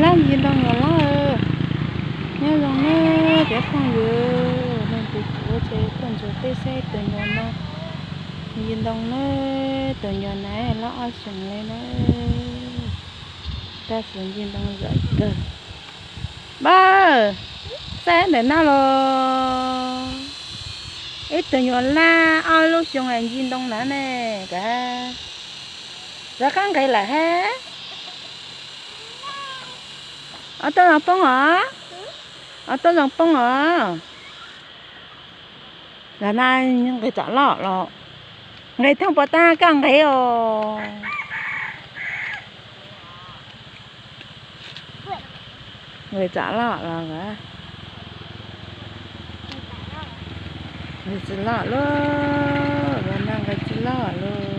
Laj ncig ntoo nyuam laj, nyob zoo na cov phooj ywg, leej twg kuv ces tuaj ntsuas peb saib tus nyuam no ncig ntoo na, tus nyuam na loj ob xyoos li na, tab sis ncig ntoo zam kawg. Npawg, saib ntawm no los, ib tug nyuam laj ob lub xyoo ncig ntoo na ne, kav, rov qab nqis lawm hab. Ob tug zoo poob os, ob tug zoo poob os. Los na, nqis txom loj los, nqis thooj puas tag koj nqis os. Nqis txom loj los, nqis tsis loj lauj, los na nqis tsis loj lauj.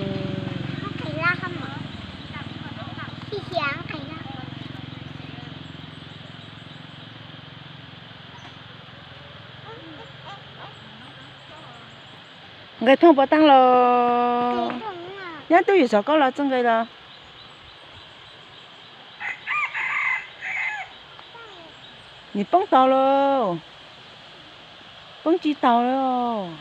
Nqis thooj puas tag los, nyob twj ywm saum koj los txawj nqis los. Nws poob tau lauj, poob tsis tau lauj.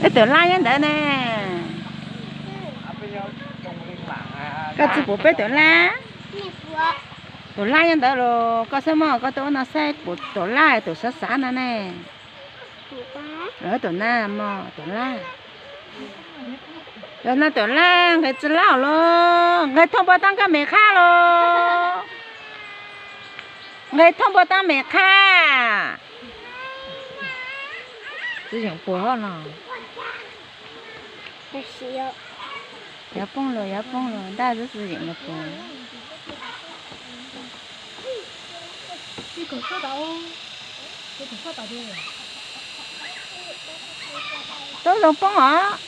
Ib tug laj nyob ntawd ne. Koj tsis pum peb tus laj? Tus laj nyob ntawd los koj xav mas koj tuaj ua no saib pum tus laj tus xav xav no ne. Tus na mog, tus laj. Yog no tus laj nqis tsis loj los, nqis thooj puas tag koj me qhab los. Nqis thooj puas tag me qhab. Tsis yeem puas hoj no. Yav poob los, yav poob los, ntaj txwv txwv yeem los puas. Tub zoo poob os.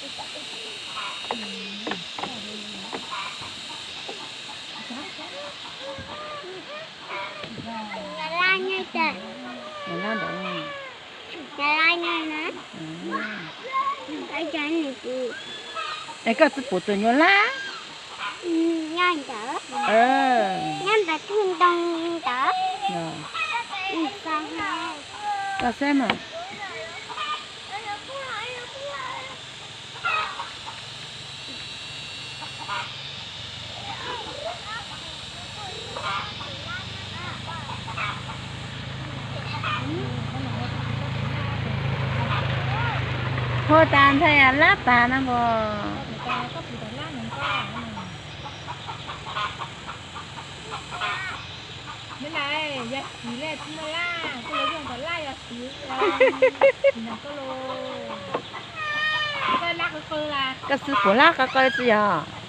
Es koj tsis pum tus nyuam laj? Koj saib mas. Hu tas ntxhais lab tas no nkaus. Yog siv li tsis muaj laj, koj lub zoo tom laj yog siv, siv no koj lub. Koj xwb puas lab qab qab tsi yog?